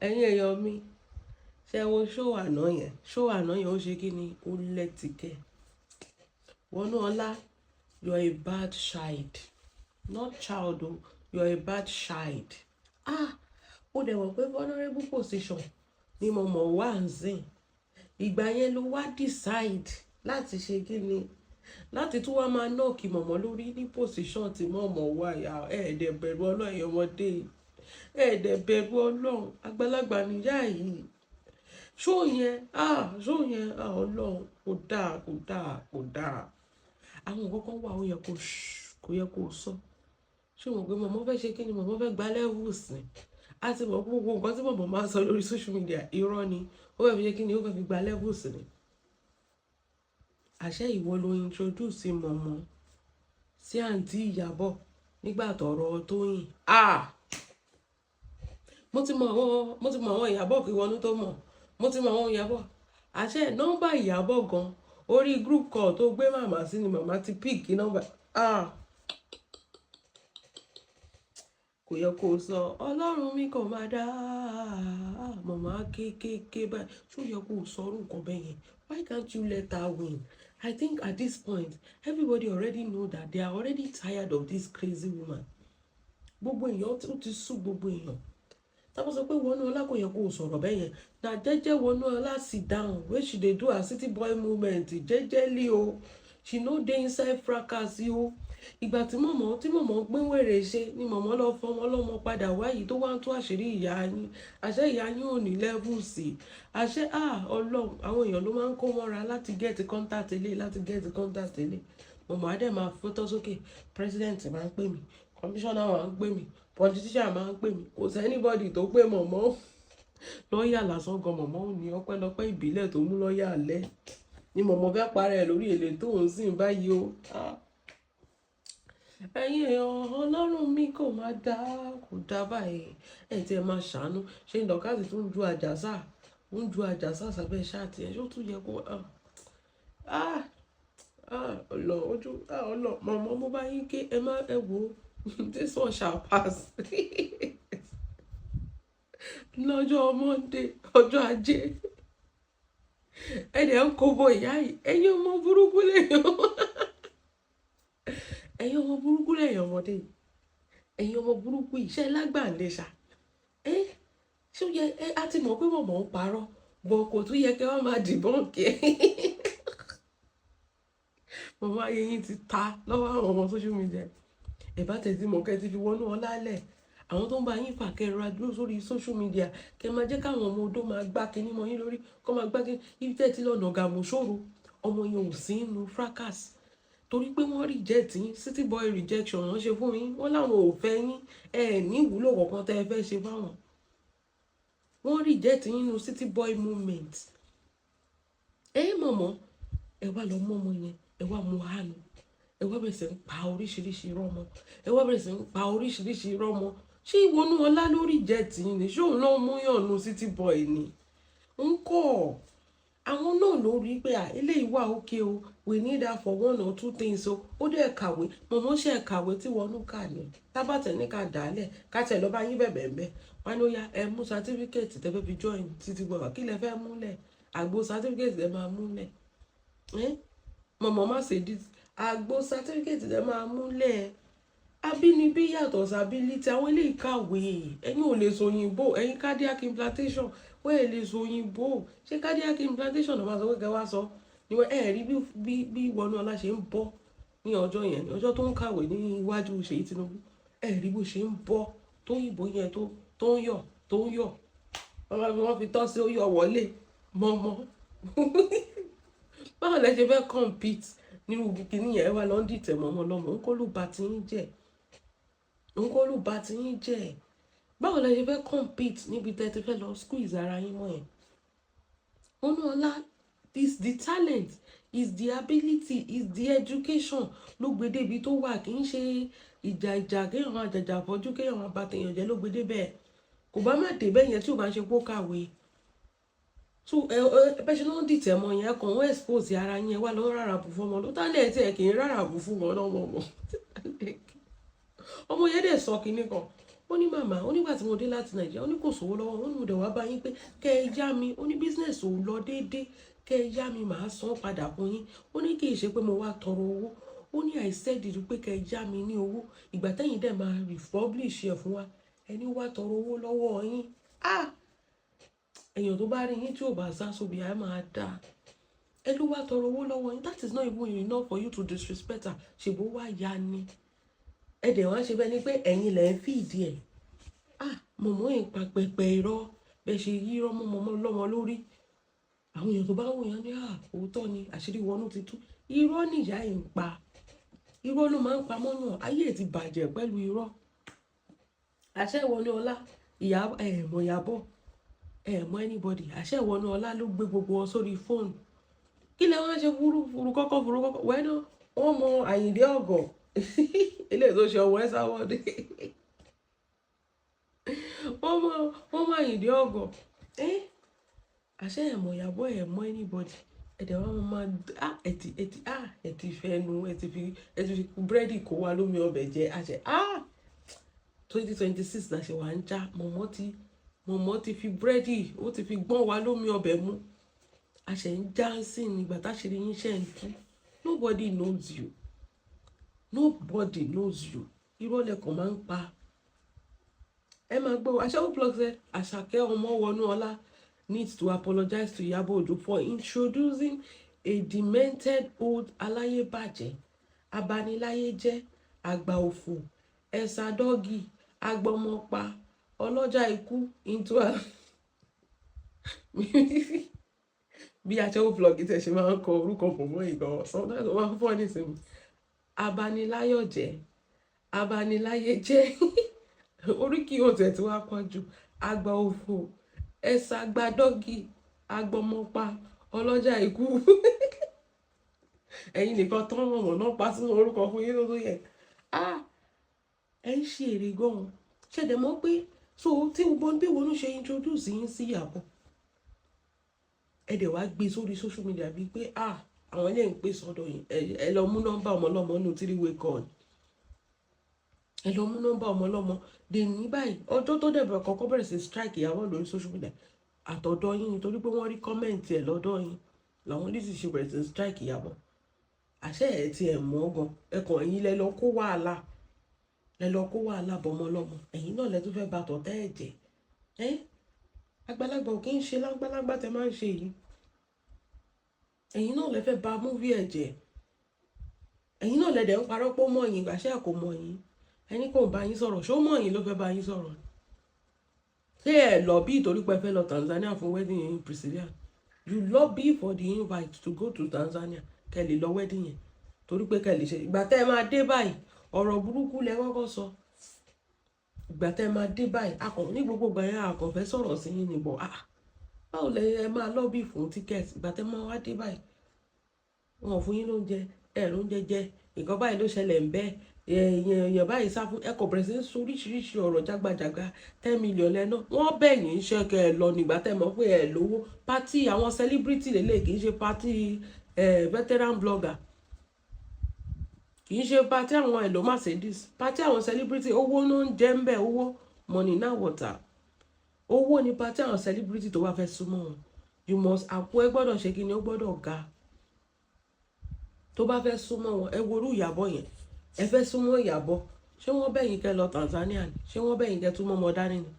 Ẹ̀yin èèyàn mi, ṣé wo show àná yẹn? Show àná yẹn, ó ṣe kí ni? Ó lẹ́tìkẹ́. Wọnúọlá, you are a bad child. Not child o, you are a bad child. Ah, ó dẹ̀ mọ̀ pé vulnerable position ni mo mọ̀ wá ń sìn. Ìgbà yẹn ló wá decide láti ṣe kí ni? Láti tún wá máa knock mọ̀mọ́ lórí ní position tí mọ̀mọ́ wà yà. Ẹ̀ẹ́dẹ̀ bẹ̀rù Ọlọ́run, ẹ̀yin ọmọdé. Ẹ̀ẹ́dẹ̀ bẹ̀rù Ọlọ́run. Àgbàlagbà níyà yìí. Ṣó yẹn, ah, ṣó yẹn, ah, Ọlọ́run, kò dáa, kò dáa, kò dáa. Àwọn nǹkan kan wà ó yẹ kó, kò yẹ kó sọ. Ṣé o mọ̀ pé mọ̀mọ́ fẹ́ ṣe kí ni? Mọ̀mọ́ fẹ́ gba levels ni. A ti mọ̀ pé gbogbo nǹkan tí mọ̀mọ́ máa ń sọ lórí social media, irọ́ ni. Ó fẹ́ fi ṣe kí ni? Ó fẹ́ fi gba levels ni. Àṣé ìwọ ló introduce mọ̀mọ́ sí àǹtí Ìyábọ̀ nígbà tọ̀rọ̀ Tóyìn. Ah! Mo ti mọ àwọn Ìyábọ̀ kí wọnú tó mọ̀. Mo ti mọ àwọn Ìyábọ̀. Àṣé nọ́mbà Ìyábọ̀ gan, orí group call tó gbé màmá sí ni màmá ti pick nọ́mbà. Ah! Kò yẹ kó sọ, Ọlọ́run mi kò máa dá. Màmá kéékèèké báyìí. Ṣé ó yẹ kó sọ irú nǹkan bẹ́ẹ̀ yẹn? Why can't you let her win? I think at this point, everybody already know that they are already tired of this crazy woman. Gbogbo èèyàn, ó ti sú gbogbo èèyàn. Tá bá sọ pé Wọnúọlá, kò yẹ kó sọ̀rọ̀ bẹ́ẹ̀ yẹn. Na jẹ́jẹ́ Wọnúọlá sit down wey she dey do her city boy movement jẹ́jẹ́ly o. She no dey inside fracas o. Ìgbà tí mọ̀mọ́ pín wèrè ṣe ni mọ̀mọ́ lọ fọmọ lọ́mọ padà wáyìí tó wá ń tú àṣírí ìyá yín. Àṣé ìyá yín ò ní levels. Àṣé, ah, Ọlọ́run, àwọn èèyàn ló máa ń kó mọ́ra láti get contact ilé, láti get contact ilé. Mọ̀mọ́ á dẹ̀ máa fótọ́ sókè. President máa ń pè mí, commissioner máa ń pè mí, politician máa ń pè mí. Kò sí anybody tó pè mọ̀mọ́. Lọ́ọ̀yà lásán gan mọ̀mọ́ ò ní, ọpẹ́lọpẹ́ ìbílẹ̀ tó mú lọ́ọ̀yà alẹ́ ni mọ̀mọ́ fẹ́ parẹ́ ẹ̀ lórí èlé tó ń sìn báyìí o. Ah. Ẹ̀yin èèyàn, Ọlọ́run mi kò máa dá, kò dá báyìí. Ẹ̀ tí ẹ máa ṣàánú. Ṣé Dorcas tún ń ju àjàsà, ń ju àjàsà sábẹ́ shirt ẹ̀, ṣó tún yẹ kó, ah, ah, ah, ọlọ ojú, ah, ọlọ mọ̀mọ́, mo bá yín ké, ẹ má ẹ wò ó. This one shall pass. Lọ́jọ́ Monday, ọjọ́ ajé, ẹ dẹ̀ ń kó bọ ìyá yìí. Ẹ̀yin ọmọ burúkú lẹ́yìn, ẹ̀yin ọmọ burúkú lẹ́yìn ọmọdé yìí, ẹ̀yin ọmọ burúkú yìí, ṣe lágbàǹlé ṣá. Ẹ ṣé ó yẹ ẹ? Á ti mọ̀ pé mọ̀mọ́ ń parọ́ bọ̀, kò tún yẹ kí wọ́n máa debunk ẹ̀. Mọ̀mọ́, ayé yín ti ta lọ́wọ́ àwọn ọmọ social media. Ẹ̀ bá tẹ̀ tí mọ̀ kẹ́ ti fi wọnú ọlá lẹ̀. Àwọn tó ń bá yín fà, kẹ́ ra dúró sórí social media, kẹ́ máa jẹ́ káwọn ọmọ odó máa gbá kinní mọ́ yín lórí, kó máa gbá kinní ibi tẹ́ ti lọ́nà gàmù ṣòro. Ọmọ yẹn ò sí nínú fracas torí pé wọ́n reject yín. City boy rejection wọ́n ṣe fún yín. Wọ́n láwọn ò fẹ́ yín, ẹ ní ìwúlò kankan tẹ́ ẹ fẹ́ ṣe fáwọn. Wọ́n reject yín nínú city boy movement. Ẹ mọ̀mọ́, ẹ wá lọ mọ́ ọmọ yẹn, ẹ wá mú hánu, ẹ wá bẹ̀rẹ̀ sí ń pa oríṣiríṣi irọ́ mọ́, ẹ wá bẹ̀rẹ̀ sí ń pa oríṣiríṣi irọ́ mọ́. Ṣé ìwọ́nú ọlá ló reject yín ni? Ṣé òun náà mú yàn nu city boy ni? Ń kọ́ àwọn náà ló rí pé à eléyìí wà okay o, we need her for one or two things o. Ó dẹ̀ kàwé, mọ̀mọ́ ṣe kàwé tí wọnú kà ní tábàtẹ̀ ní ká dàálẹ̀, ká tẹ̀ lọ́ bá yín bẹ̀bẹ̀ ń bẹ̀. Wọn ní ó yá, ẹ mú certificate tẹ́ fẹ́ fi join city boy. Kí lẹ fẹ́ múlẹ̀? Àgbo certificate tẹ́ máa múlẹ̀. Mọ̀mọ́, má ṣe dí àgbo certificate tẹ́ máa múlẹ̀. Abínibí yàtọ̀ sábílítì. Àwọn eléyìí kàwé, ẹ̀yin ò lè sọ òyìnbó. Ẹ̀yin cardiac implantation, wọ́n ẹ̀ lè sọ òyìnbó. Ṣé cardiac implantation náà máa sọ pé kẹ́ wá sọ ni wọ́n ẹ̀ rí bí Wọnúọlá ṣe ń bọ́ ní ọjọ́ yẹn, ní ọjọ́ tó ń kàwé ní iwájú Ṣèyí Tinubu? Ẹ̀ rí bó ṣe ń bọ́ tó yìnbó yẹn, tó ń yọ̀, tó ń yọ̀, wọ́n fi tọ́ sí ó yọ̀ wọlé mọ́mọ́. Báwo lẹ ṣe fẹ́ compete nínú kíní yẹn? Ẹ wá lọ ń dìtẹ̀ mọ́mọ́ lọ́mọ. Ń kó ló ba ti yín jẹ́, ń kó ló ba ti yín jẹ́. Báwo lẹ ṣe fẹ́ compete níbi tẹ́ ti fẹ́ lọ squeeze ara yín mọ́ yẹn? Wọnúọlá is the talent, is the ability, is the education ló gbé débi tó wà. Kì í ṣe ìjà ìjà kéèyàn máa jàjà fọ́jú, kéèyàn máa bà tèèyàn jẹ́ ló gbé débẹ̀. Kò bá má dé bẹ́ẹ̀ yẹn tí ò bá ń ṣe pé ó kàwé. So ẹ bẹ́ ṣe ló ń dìtẹ̀ mọ́ yẹn, kàn ń expose ara yẹn, wá lọ rárá bù fún ọmọ ló tálẹ̀ tí ẹ kì í rárá bù fún wọn lọ́mọ. Ọmọ ọmọ yẹn dẹ̀ sọ kinní kan. Ó Ó ní màmá, ó nígbà tí mo dé láti Nàìjíríà, ó ní kò sówó lọ́wọ́. Ó ní mo dẹ̀ wá bá yín pé kẹ́ ẹ yá mi. Ó ní business ò lọ déédéé, kẹ́ ẹ yá mi, màá san padà fún yín. Ó ní kì í ṣe pé mo wá tọrọ owó. Ó ní I said it pé kẹ́ ẹ yá mi ní owó. Ìgbà tẹ́yìn dẹ̀ máa republish ẹ̀ fún wa, ẹni wá tọrọ owó lọ́wọ́ yín. Ah, èèyàn tó bá rí yín tí ò bá sá sóbi á máa dáa. Ẹ ló wá tọrọ owó lọ́wọ́ yín. That is not even enough for you to disrespect her. Ṣèbó wá ya ni, ẹ dẹ̀ wá ṣe bẹ́ẹ̀ ni pé ẹ̀yin lẹ̀ ń fìdí ẹ̀. Ah, mọ̀mọ́ yìí pa pẹpẹ irọ́ bẹ́ẹ̀ ṣe yí irọ́ mọ́ mọ́mọ́ lọ́wọ́ lórí. Àwọn èèyàn tó bá wò yẹn ní, ah, òótọ́ ni, àṣírí wọnú ti tú. Irọ́ nìyá ẹ̀ ń pa, irọ́ ló máa ń pa mọ́yàn. Ayé ẹ̀ ti bàjẹ́ pẹ̀lú irọ́. Àṣẹ ìwọnú ọlá ìyá ẹ̀ mọ̀, Ìyábọ̀ ẹ̀ mọ̀ anybody. Àṣẹ ìwọnú ọlá ló gbé gbogbo wọn sórí fóònù. Kí lẹ wọ́n ṣe fúrú fúrú kọ́kọ́ fúrú kọ́kọ́ wẹ́nà? Wọ́n mọ Àyìndé Ọ̀gọ̀, eléyìí tó ṣe ọwọ́ ẹ sáwọ́dé. Wọ́n mọ Àyìndé Ọ̀gọ̀ ẹ́. Àṣẹ ẹ̀ mọ̀ Ìyábọ̀, ẹ̀ mọ̀ anybody. Ẹ̀dẹ̀ wọn máa, ah, ẹ ti ah, ẹ ti fẹnu, ẹ ti fi búrẹ́dì kó wa lómi ọbẹ̀ jẹ. Àṣẹ, ah, 2026 la ṣe wà ń já. Mọ̀mọ́ ti fi búrẹ́dì, ó ti fi gbọ́n wa lómi ọbẹ̀ mú. Àṣẹ ń já sí nígbà táṣìírí yín ṣe ń tú. Nobody knows you, nobody knows you. Irọ́ lẹ́kọ̀ọ́ máa ń pa. Ẹ máa gbọ́. Aṣẹ́wó Blog said Àṣàkẹ́ ọmọ Wọnúọlá needs to apologize to Iyabo Ojo for introducing a demented old aláyébàjẹ́, abaniláyéjẹ́, àgbà òfò, ẹ̀sà dọ́gì, agbọmọpa, ọlọ́jà ikú into a. Bí Aṣẹ́wó Blog tẹ̀ ṣe máa ń kọ orúkọ mọ̀mọ́ ìgan, sometimes ó máa ń fọ́ nísìnyí. Abaniláyọ̀jẹ́, abaniláyéjẹ́, oríkì òtẹ̀ tí wàá pọ̀ jù, àgbà òfò, ẹ̀sà gbadọ́gì, agbọmọpa, ọlọ́jà ikú. Ẹ̀yin nìkan tán, mọ̀mọ́ náà pa sínú orúkọ fún yín tó tó yẹ. Ah, ẹ ń ṣe èrè gan-an. Ṣẹ̀dẹ̀ mọ́ pé so tí gbogbo bí wọn ṣe introduce yín sí Ìyábọ̀, ẹ dẹ̀ wá gbé sórí social media bíi pé, ah, àwọn ilé ń pè sọ́dọ̀ yín. Ẹ lọ mú nọ́mbà ọmọ ọlọ́mọ nínú three way call. Ẹ lọ mú nọ́mbà ọmọ ọlọ́mọ dè ní báyìí. Ọjọ́ tó dẹ̀ bẹ̀rẹ̀ kọ́kọ́ bẹ̀rẹ̀ sí strike Ìyábọ̀ lórí social media, àtọ̀dọ̀ yín, nítorí pé wọ́n rí comment ẹ̀ lọ́dọ̀ yín làwọn Lizzy ṣe bẹ̀rẹ̀ sí strike Ìyábọ̀. Àṣẹ ẹ̀ tí ẹ̀ mọ́ gan, ẹ̀kàn ẹ̀yin lẹ lọ kó wàhálà, lẹ lọ kó wàhálà bọmọ ọlọ́mọ. Ẹ̀yin náà lẹ tún fẹ́ ba tọ̀tẹ́ ẹ̀ jẹ́. Ẹ́ àgbàlagbà ò kí ń ṣe lágbàlagbà tẹ máa ń ṣe yìí. Ẹ̀yin náà lẹ fẹ́ ba movie ẹ̀ jẹ́. Ẹ̀yin náà lẹ dẹ̀ ń parọ́ pé ó mọ̀ yín. Àṣẹ kò mọ̀ yín. Ẹni kò bá yín sọ̀rọ̀, ṣó mọ̀ yín ló fẹ́ bá yín sọ̀rọ̀? Ṣé ẹ lọ bí ìtorí pé ẹ fẹ́ lọ Tanzania fún wedding yín Priscilla? You lobby for the invite to go to Tanzania, kẹ́ lè lọ wedding yẹn, torí pé kẹ́ lè ṣe. Ìgbà tẹ́ ẹ máa dé báyìí, ọ̀rọ̀ burúkú lẹ kọ́kọ́ sọ. Ìgbà tẹ́ ẹ máa dé báyìí, akọ̀ ní gbogbo ìgbà yẹn, akọ̀ fẹ́ sọ̀rọ̀ sí yín nìbọ̀. Ah, báwo lẹ ẹ máa lobby fún ticket? Ìgbà tẹ́ máa wá dé báyìí, wọn ò fún yín lóúnjẹ, ẹ lóúnjẹ jẹ. Nǹkan báyìí ló ṣẹlẹ̀ ń bẹ́ èèyàn èèyàn báyìí sá fún ẹ. Kò bẹ̀rẹ̀ sí ń sọ oríṣiríṣi ọ̀rọ̀ jágbajàgba. 10 million lẹ́nà wọ́n bẹ̀ yín iṣẹ́ kẹ́ ẹ lọ nígbà tẹ́ mọ̀ pé ẹ lówó. Party àwọn celebrity lélẹ̀, kì í ṣe party veteran blogger, kì í ṣe party àwọn èlò Mercedes. Party àwọn celebrity, owó ló ń jẹ́ ń bẹ̀. Owó, money na water. Owó ni party àwọn celebrity. Tó bá fẹ́ súnmọ́ wọn, you must, àpò ẹ gbọ́dọ̀ ṣe kí ni, ó gbọ́dọ̀ ga. Tó bá fẹ́ súnmọ́ wọn, ẹ worú Ìyábọ̀ yẹn. Ẹ fẹ́ súnmọ́ Ìyábọ̀, ṣé wọ́n bẹ̀yìn kẹ́ lọ Tanzania ni? Ṣé wọ́n bẹ̀yìn kẹ́ tún mọ́mọ́ dání ni?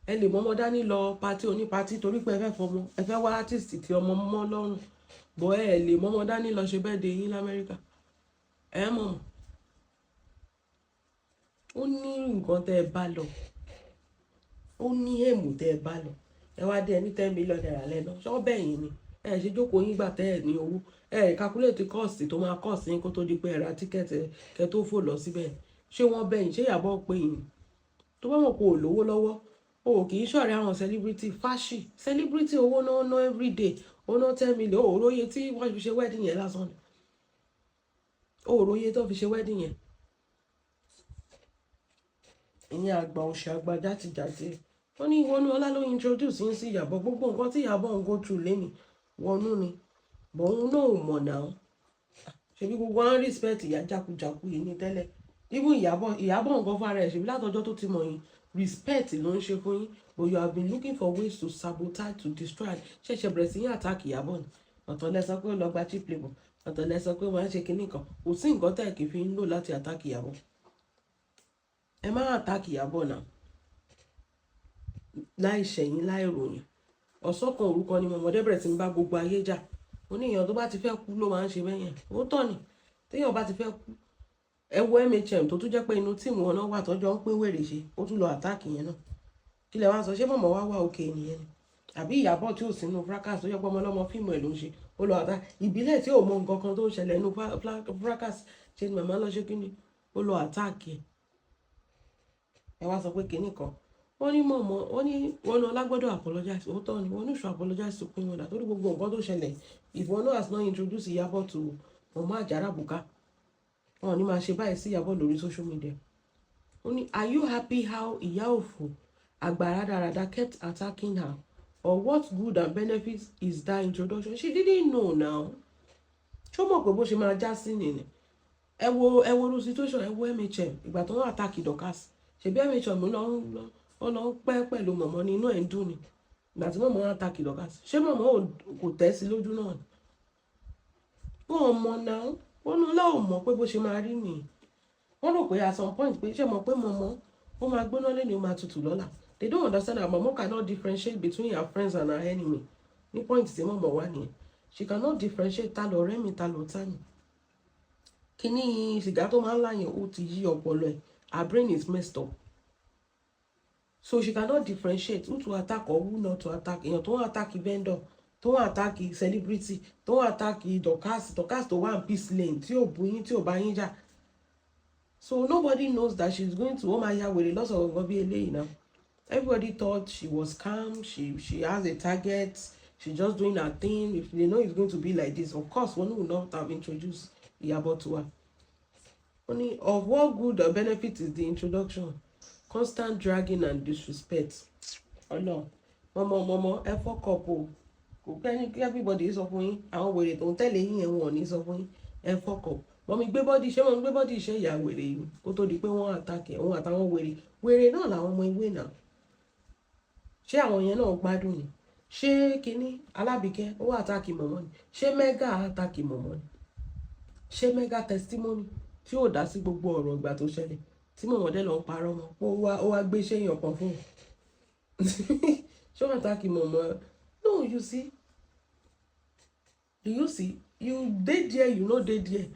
Ẹ lè mọ́mọ́ dání lọ party oní party torí pé ẹ fẹ́ fọmọ, ẹ fẹ́ wá artist tí ọmọ mọ́ lọ́rùn bọ́. Ẹ lè mọ́mọ́ dání lọ ṣe bẹ́ẹ̀ de yín l'Amẹ́ríkà. Ẹ mọ̀ mọ̀ ó ní nǹkan tẹ́ ẹ bá lọ, ó ní èèmù tẹ́ ẹ bá lọ. Ẹ wá dé, ẹ ní ₦10 million lẹ́nu. Ṣọ́ bẹ́yìn ni ẹ ṣe jókòó yín gbà tẹ́ ẹ ní owó? Ẹ calculate cost tó máa cost yín kó tó di pé ẹ ra ticket kẹ́ tó fò lọ síbẹ̀? Ṣé wọ́n bẹ̀yìn? Ṣé Ìyábọ̀ pé yín? Tó bá mọ̀ pé ò lówó lọ́wọ́, o kì í ṣọ̀rẹ́ àwọn celebrity fáṣì. Celebrity, owó náà ná everyday. Ó ná 10 million. Ó róye tí wọ́n fi ṣe wedding yẹn lásán ni. Ó róye tó fi ṣe wedding yẹn. Ìyẹn àgbà òṣì, àgbà játijàti. Wọ́n ní Wọnú Ọlá ló introduce yín sí Ìyábọ̀. Gbogbo nǹkan tí Ìyábọ̀ ń go through lẹ́nìí, Wọnú ni bọ̀. Òun náà ò mọ̀ náà. Ṣebí gbogbo wọn respect ìyá jákujàku yìí ní tẹ́lẹ̀. Even Ìyábọ̀, Ìyábọ̀ nǹkan fún ara ẹ̀, ṣebí látọjọ́ tó ti mọ̀ yín Respect ló ń ṣe fún yín, but you have been looking for ways to sabotage, to destroy. Ṣẹ̀ṣẹ̀ bẹ̀rẹ̀ sí yín attack Ìyábọ̀ ni. Ọ̀tọ̀ lẹ sọ pé ó lọ gba cheap labour, ọ̀tọ̀ lẹ sọ pé wọ́n á ṣe kinní kan. Kò sí nǹkan tẹ̀ kí fi ń lò láti attack Ìyábọ̀. Ẹ má attack Ìyábọ̀ náà láì ṣẹ̀yìn, láì ròyìn. Ọ̀sán kan orúkọ ni mọ̀mọ́dé bẹ̀rẹ̀ sí ń bá gbogbo ayé jà. Ó ní èèyàn tó bá ti fẹ́ kú ló máa ń ṣe bẹ́yẹn. Ó tọ́ ni téèyàn bá ti fẹ́ kú. Ẹ wo MHM tó tún jẹ́ pé inú team wọn náà wà tọ́jọ́ ń pín wèrè ṣe, ó tún lọ attack yẹn náà. Kí lẹ wá sọ? Ṣé mọ̀mọ́ wá wá òkè nìyẹn ni, àbí Ìyábọ̀ tí ò sínú fracas, tó yẹ pé ọmọlọ́mọ fíìmù ẹ̀ ló ń ṣe, ó lọ attack ìbílẹ̀ tí ò mọ nǹkan kan tó ń ṣẹlẹ̀ nínú fracas? Ṣe ni màmá lọ ṣe kí ni, ó lọ attack ẹ̀. Ẹ wá sọ pé kinní kan. Wọ́n ní mọ̀mọ́, wọ́n ní wọn ní ọlágbọ́dọ̀ apologize. Òótọ́ ni, wọ́n ní should apologize to Queen Mother torí gbogbo nǹkan tó ṣẹlẹ̀. If one has not introduced Ìyábọ̀ to mọ̀mọ́ Àjàrà Bùkà, wọn ò ní máa ṣe báyìí sí Ìyábọ̀ lórí social media. Ó ní, "Are you happy how ìyá òfò àgbà rádaràda kept attacking her, or what good and benefits is that introduction?" She didn't know now. Ṣó mọ̀ pé bó ṣe máa já sí nìyẹn? Ẹ wo irú situation. Ẹ wo MHM ìgbà tó ń attack Dorcas. Ṣèbí MHM ló ń ó lọ ń pẹ́ pẹ̀lú mọ̀mọ́ ní inú ẹ̀ ń dùn ni. Ìgbà tí mọ̀mọ́ attack Dorcas, ṣé mọ̀mọ́ kò tẹ́ sí lójú náà ni? Wọ́n mọ̀ náà, wọ́n ní ọlá ò mọ̀ pé bó ṣe máa rí nìyí. Wọ́n rò pé at some point pé, ṣé mọ̀ pé mọ̀mọ́ ó máa gbóná lẹ́ni, ó máa tutù lọ́la. They don't understand that mọ̀mọ́ cannot differentiate between her friends and her enemy. Ní point tí mọ̀mọ́ wà nìyẹn. She cannot differentiate ta lọ̀rẹ́ mi, ta lọ̀tá mi. Kíní sìgá tó máa ń láyàn, ó ti yí ọpọlọ ẹ̀. Her brain is messed up, so she cannot differentiate who to attack or who not to attack. Èèyàn tó ń attack vendor, tó ń attack celebrity, tó ń attack Dorcas, Dorcas tó wà ní peace lane, tí ò bú yín, tí ò bá yín jà. So nobody knows that she's going to, ó máa ya wèrè lọ́sọ̀rọ̀ gan bí eléyìí náà. Everybody thought she was calm, she has a target, she just doing her thing. If they know it's going to be like this, of course one would not have introduced Ìyábọ̀ to her. Only of what good or benefit is the introduction? Constant dragging and disrespect. Ọlọ mọmọ mọmọ, ẹ fuck up o. Kò kẹ́ni kí everybody sọ fún yín. Àwọn wèrè tó ń tẹ̀lé yín yẹn, wọn ò ní sọ fún yín. Ẹ fuck up. Mummy gbé body, ṣé mummy gbé body ṣe ìyá wèrè yìí kó tó di pé wọ́n attack ẹ̀? Òun àtàwọn wèrè wèrè náà làwọn ọmọ ìwé náà. Ṣé àwọn yẹn náà gbádùn ni? Ṣé kínní Alábìkẹ́ ó wà attack mọ̀mọ́ ni? Ṣé mega attack mọ̀mọ́ ni? Ṣé mega testimony tí ò dá sí gbogbo ọ̀rọ̀ ìgbà tó ṣẹlẹ̀, tí mọ̀mọ́dé lọ ń parọ́ mọ́, ó wá gbé ṣéyàn kan fún un, ṣé ó attack mọ̀mọ́? No, you see, do you see? You dey there, you no dey there.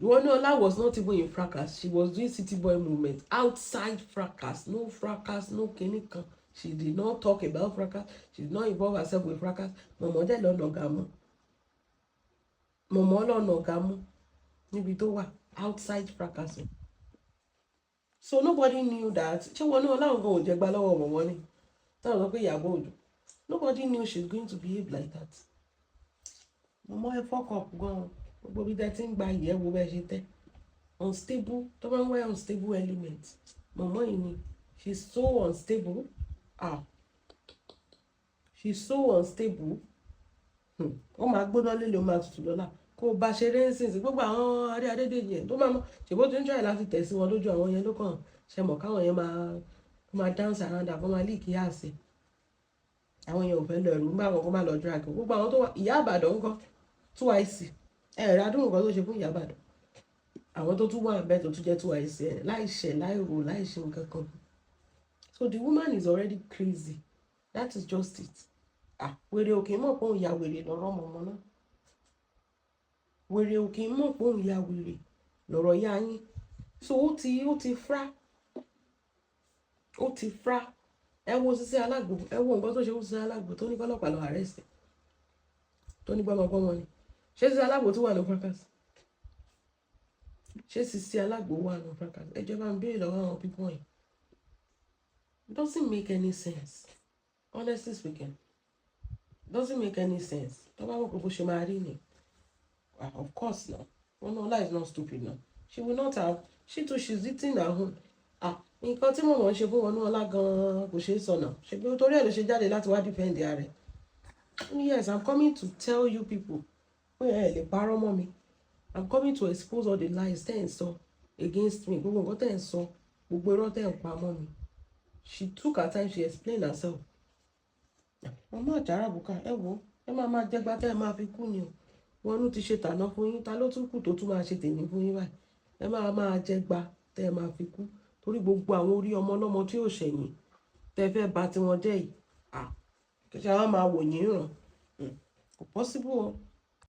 Wonuola was not even in fracas. She was doing city boy movement outside fracas. No fracas, no kinní kan. She did not talk about fracas. She did not involve herself with fracas. Mọ̀mọ́ dẹ̀ lọ́nà ọ̀gá mú. Mọ̀mọ́ lọ́nà ọ̀gá mú níbi tó wà outside fracas. So nobody knew that. Ṣé Wonuola gan ò jẹ gba lọ́wọ́ mọ̀mọ́ ni? Táwọn sọ pé Ìyábọ̀ Òjó. Nobody knew she's going to behave like that. Mọ̀mọ́, ẹ fuck up gan-an. Gbogbo bí tẹ́ ti ń gba ìyẹ́wò bẹ́ẹ̀ ṣe tẹ́ unstable tó bá ń wá unstable element, mọ̀mọ́ yìí ni. She's so unstable. Ah, she's so unstable. Ó máa gbóná lélẹ̀, ó máa tutù lọ́la. Kó o bá ṣeré ń sìn sí gbogbo àwọn adé adédèjì yẹn tó máa mọ ṣèbó tó ń try láti tẹ̀ sí wọn lójú. Àwọn yẹn ló kàn ṣe mọ̀ káwọn yẹn máa dance around, àkọ́ máa leak àṣẹ. Àwọn yẹn ò fẹ́ lọ, ẹ̀rù ń bá wọn kó má lọ drag gbogbo àwọn tó wà. Ìyá Àbàdàn ńkọ́? 2IC ẹ̀rọ adúrún nǹkan tó ṣe fún Ìyá Àbàdàn. Àwọn tó tún wà bẹ́ẹ̀ tó tún jẹ́ 2IC ẹ̀, láì ṣẹ̀, láì rò, láì ṣe nǹkan kan. So the woman is already crazy. That is just it. Ah, wèrè òkè mọ̀ pé òun ya wèrè lọ́rọ̀ mọ̀mọ́ náà. Wèrè òkè mọ̀ pé òun ya wèrè lọ́rọ̀ ya yín. So ó ti fra, ó ti fra. Ẹ wo Sisi Alágbo, ẹ wo nǹkan tó ṣe fún Sisi Alágbo, tó ní kọ́lọ́pàá lọ arrest, tó ní gbọ́mọgbọ́mọ ni. Ṣé Sisi Alágbo tó wà ní fracas? Ṣé Sisi Alágbo wà ní fracas? Ẹ jọ̀ọ́, bá ń béèrè lọ́wọ́ àwọn people yìí. It doesn't make any sense, honestly speaking. It doesn't make any sense. Tó bá wọ́n pé bó ṣe máa rí ni, ah, of course now, Wonuola is not stupid now. She will not have. She too, she's eating her own. Ah, nǹkan tí mọ̀mọ́ ń ṣe fún Wonuola gan-an kò ṣeé sọ náà. Ṣe bí torí ẹ̀ ló ṣe jáde láti wá defend ara rẹ̀? Yes, I'm coming to tell you people pé ẹ lè parọ́ mọ́ mi. I'm coming to expose all the lies tẹ́ ẹ̀ ń sọ against me, gbogbo nǹkan tẹ́ ẹ̀ ń sọ, gbogbo irọ́ tẹ́ ẹ̀ ń pa mọ́ mi. She took her time, she explained herself. Mama Àjàrà Bùkà, ẹ wo, ẹ máa máa jẹgba tẹ́ ẹ máa fi kú ni o. Wọnú ti ṣe tàná fún yín, ta ló tún kù tó tún máa ṣe tèmi fún yín báyìí? Ẹ máa máa jẹgba tẹ́ ẹ máa fi kú, torí gbogbo àwọn orí ọmọ ọlọ́mọ tí ò ṣẹ̀yìn tẹ́ fẹ́ bà tiwọn jẹ́ yìí, à kí ṣe àwọn máa wò yín ràn? Kò possible o.